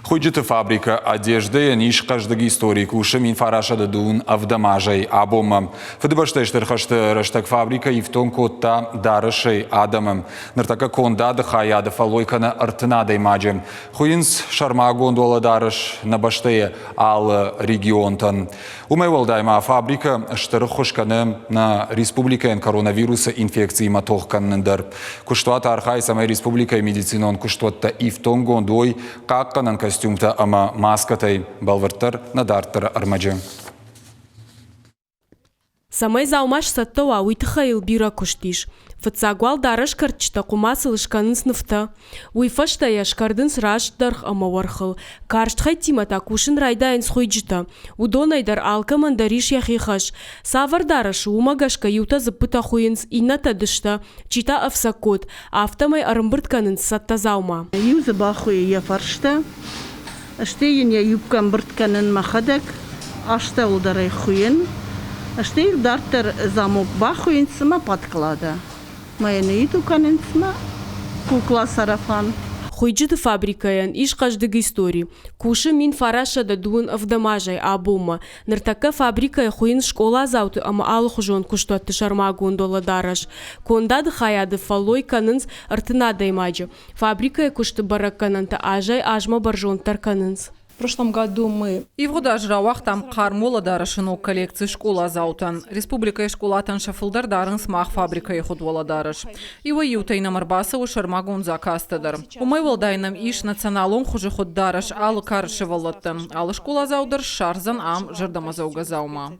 Хуыйджыты фабрикӕ «Одежда»-йӕн ис хъӕздыг истори, кусы 1900 ӕвдӕм азӕй абонмӕ. Фыдыбӕстӕйы Стыр хӕсты рӕстӕг фабрикӕ ифтонг кодта дарӕсӕй адӕмы. Ныртӕккӕ кондады хайады фӕллой кӕны 30 адӕймаджы. Хуыйынц сӕрмагонд уӕлӕдарӕс нӕ бӕстӕйы алы регионтӕн. Уымӕй уӕлдай ма фабрикӕ стыр ӕххуыс кӕны нӕ республикӕйӕн коронавирусы инфекциимӕ тох кӕнынӕн дӕр. Куыстуат архайы, цӕмӕй республикӕйы медицинон куыстуӕттӕ ифтонггонд уой хъахъхъӕнӕн костюмтӕ ӕмӕ маскӕтӕй, бӕлвырддӕр нӕ дарддӕры ӕрмӕджы. Цӕмӕй дзаума сцӕттӕ уа, уый тыххӕй йыл бирӕ куыст ис. Фыццаг уал дарӕскӕрдджытӕ хъуымацыл скӕнынц нывтӕ. Уый фӕстӕ йӕ скӕрдынц раст дӕргъ ӕмӕ уӕрхыл. Карст хӕйттимӕ та кусын райдайынц хуыйджытӕ. Уыдонӕй дӕр алкӕмӕн дӕр ис йӕхи хӕс. Цавӕр дарӕс у, уымӕ гӕсгӕ иутӕ дзыппытӕ хуыйынц, иннӕтӕ дыстӕ, чи та ӕфцӕггот. Афтӕмӕй ӕрӕмбырд кӕнынц цӕттӕ дзаума. Иу дзы бахуыйы йӕ фӕрстӕ, стӕй йын йӕ юбкӕ ӕмбырд кӕнын мӕхӕдӕг, астӕуыл дӕр ӕй хуыйын, стӕй йыл дарддӕр замок бахуыйынц ӕмӕ подклада. Мӕ йын иту кӕнынц мӕ кукла сарафан. Хуыйджыты фабрикӕйӕн ис хъӕздыг истори. Кусы 1927 азӕй абонмӕ. Ныртӕккӕ фабрикӕйы хуыйынц скъоладзауты ӕмӕ алыхуызон куыстуӕтты сӕрмагонд уӕлӕдарӕс. Кондады хайады фӕллой кӕнынц 30 адӕймаджы. Фабрикӕйы куысты бӕрӕггӕнӕнтӕ азӕй-азмӕ бӕрзонддӕр кӕнынц. В прошлом году мы Ивгъуыд аз рауагътам хъарм уӕлӕдарӕсы ног коллекци скъоладзаутӕн. Республикӕйы скъолатӕн сӕ фылдӕр дарынц мах фабрикӕйы хуыд уӕлӕдарӕс. Иуӕй-иутӕй нӕм ӕрбацӕуы сӕрмагонд заказтӕ дӕр. Уымӕй уӕлдай нӕм ис националон хуызы хуыд дарӕс алы кары сывӕллӕттӕн. Алы скъоладзау дӕр ссардзӕн ам зӕрдӕмӕдзӕугӕ дзаума.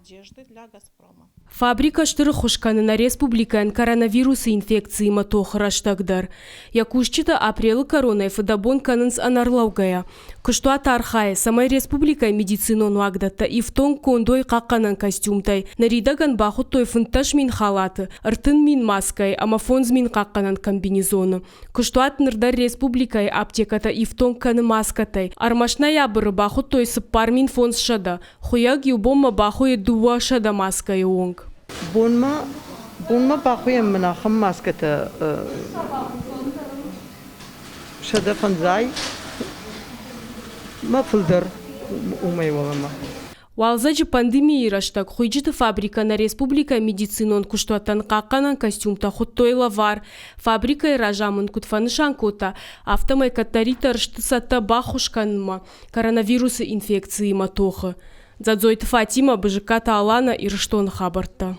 Фабрикӕ стыр ӕххуыс кӕны нӕ республикӕйӕн коронавирусы инфекциимӕ тохы рӕстӕг дӕр. Йӕ кусджытӕ апрелы кӕронӕй фыдӕбон кӕнынц ӕнӕрлӕугӕйӕ. Куыстуат архайы, цӕмӕй республикӕйы медицинон уагдӕттӕ ифтонггонд уой хъахъхъӕнӕн костюмтӕй. Ныридӕгӕн бахуыдтой 15 000 халаты, 30 000 маскӕйы ӕмӕ 5000 хъахъхъӕнӕн комбинезоны. Куыстуат ныр дӕр республикӕйы аптекӕтӕ ифтонг кӕны маскӕтӕй. Ӕрмӕст ноябры бахуыдтой 4500. Хуыйӕг иу бонмӕ бахуыйы 200 маскӕйы онг. Бонмӕ, бонмӕ бахуыйӕм мын ахӕм маскӕтӕ 150 мӕ фылдӕр уымӕй уӕлӕмӕ. Уалдзӕджы пандемийы рӕстӕг хуыйджыты фабрикӕ нӕ республикӕйы медицинон куыстуӕттӕн хъахъхъӕнӕн костюмтӕ хуыдтой лӕвар. Фабрикӕйы разамынд куыд фӕнысан кодта, афтӕмӕй кӕддӕриддӕр сты цӕттӕ баххуыс кӕнынмӕ коронавирусы инфекциимӕ тохы. Дзадзойты Фатимӕ, Бызыккаты Алана, Ирыстоны хабӕрттӕ.